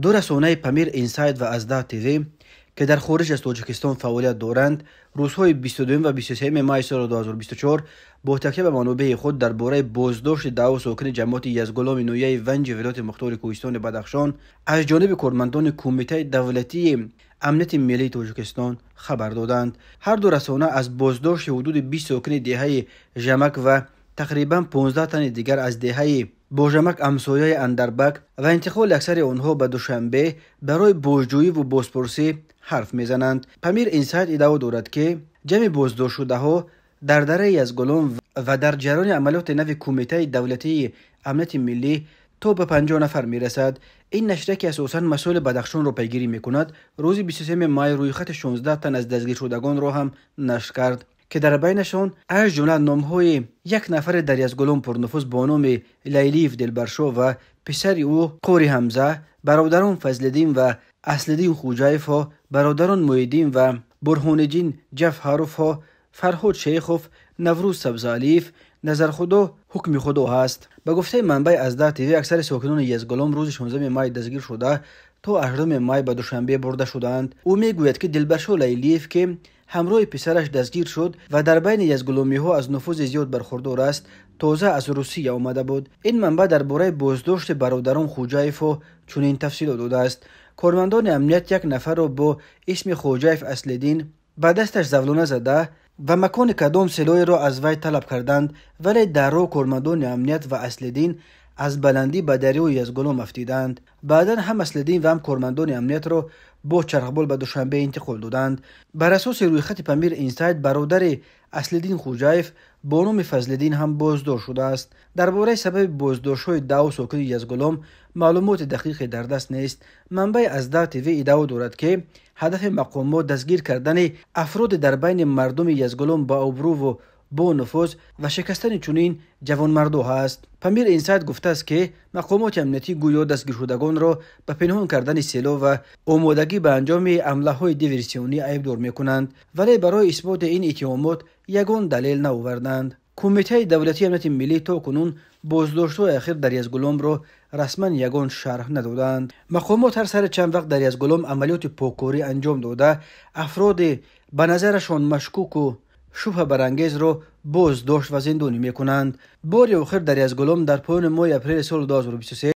Ду расонаи Памир Инсайд ва Аздаҳ ТВ, ки дар хориҷ аз Тоҷикистон фаъолият доранд, рӯзҳои 22 ва 23 май соли 2024 бо такя ба манобеи худ дар бораи боздошти даҳу сокини ҷамоати Язгуломи ноҳияи Ванҷи вилояти мухтори Кӯҳистони Бадахшон аз ҷониби кормандони Кумитаи давлатии амнияти миллии Тоҷикистон хабар доданд. Ҳар ду расона аз боздошти ҳудуди 20 сокини деҳаи Жамак ва тақрибан 15 тани дигар аз деҳаи Божамак ҳамсояи Андарбак ва интиқоли аксари онҳо ба Душанбе барои бозҷӯиву бозпурсӣ ҳарф мезананд. Памир Инсайд иддао дорад, ки ҷамъи боздоштшудаҳо дар дараи Язгулом ва дар ҷараёни амалиёти нави Кумитаи давлатии амнияти миллӣ то ба 50 нафар мерасад. Ин нашрия, ки асосан масоили Бадахшонро пайгирӣ мекунад, рӯзи 23 май рӯйхати 16 тан аз дастгиршудагонро ҳам нашр кард, ки дар байнашон аз ҷумла номҳои як нафаре дар Язгулом пурнуфуз бо номи Лайлиев Дилбаршо ва писари ӯ Қори Ҳамза, бародарон Фазлиддин ва Аслиддин Хӯҷаевҳо, бародарон Муҳиддин ва Бурҳониддин Ҷафаровҳо, Фарҳод Шейхов, Наврӯз Сабзалиев, Назархудо Ҳукми Худо ҳаст. Ба гуфтаи манбаи Аздаҳ ТВ, аксари сокинони Язгулом рӯзи 16 май дастгир шуда, то 8 май ба Душанбе бурда шудаанд. Ӯ мегӯяд, ки Дилбаршо Лайлиев, ки ҳамроҳи писараш дастгир шуд ва дар байни язгуломиҳо аз нуфузи зиёд бархурдор аст, тоза аз Русия омада буд. Ин манбаъ дар бораи боздошти бародарон Хӯҷаевҳо чунин тафсилот додааст. Кормандони амният як нафарро бо исми Хоҷаев Аслиддин ба дасташ завлона зада ва макони кадом силоҳеро аз вай талаб карданд, вале дар роҳ кормандони амният ва Аслиддин аз баландӣ ба дарёи Язгулом афтиданд. Баъдан ҳам Аслиддин ва ҳам кормандони амниятро бо чархбол ба Душанбе интиқол доданд. Бар асоси рӯйхати Памир Инсайд, бародари Аслиддин Хӯҷаев бо номи Фазлиддин ҳам боздошт шудааст. Дар бораи сабаби боздоштҳои даҳу сокини Язгулом маълумоти дақиқе дар даст нест. Манбаи Аздаҳ ТВ иддао дорад, ки ҳадафи мақомот дастгир кардани афроде дар байни мардуми Язгулом ба обрӯву бо нуфуз ва шикастани чунин ҷавонмардо ҳаст. Памир Инсайд гуфтааст, ки мақомоти амниятӣ гӯё дастгиршудагонро ба пинҳон кардани силоҳ ва омодагӣ ба анҷоми ҳамлаҳои диверсионӣ айбдор мекунанд, вале барои исботи ин иттиҳомот ягон далел наоварданд. Кумитаи давлатии амнияти миллӣ то кунун боздоштҳои ахир дар Язгуломро расман ягон шарҳ надоданд. Мақомот ҳар сари чанд вақт дар Язгулом амалиёти поккорӣ анҷом дода, афроде ба назарашон машкуку шубҳабарангезро боздошт ва зиндонӣ мекунанд. Бори охир дар Язгулом дар поёни моҳи апрели соли 2023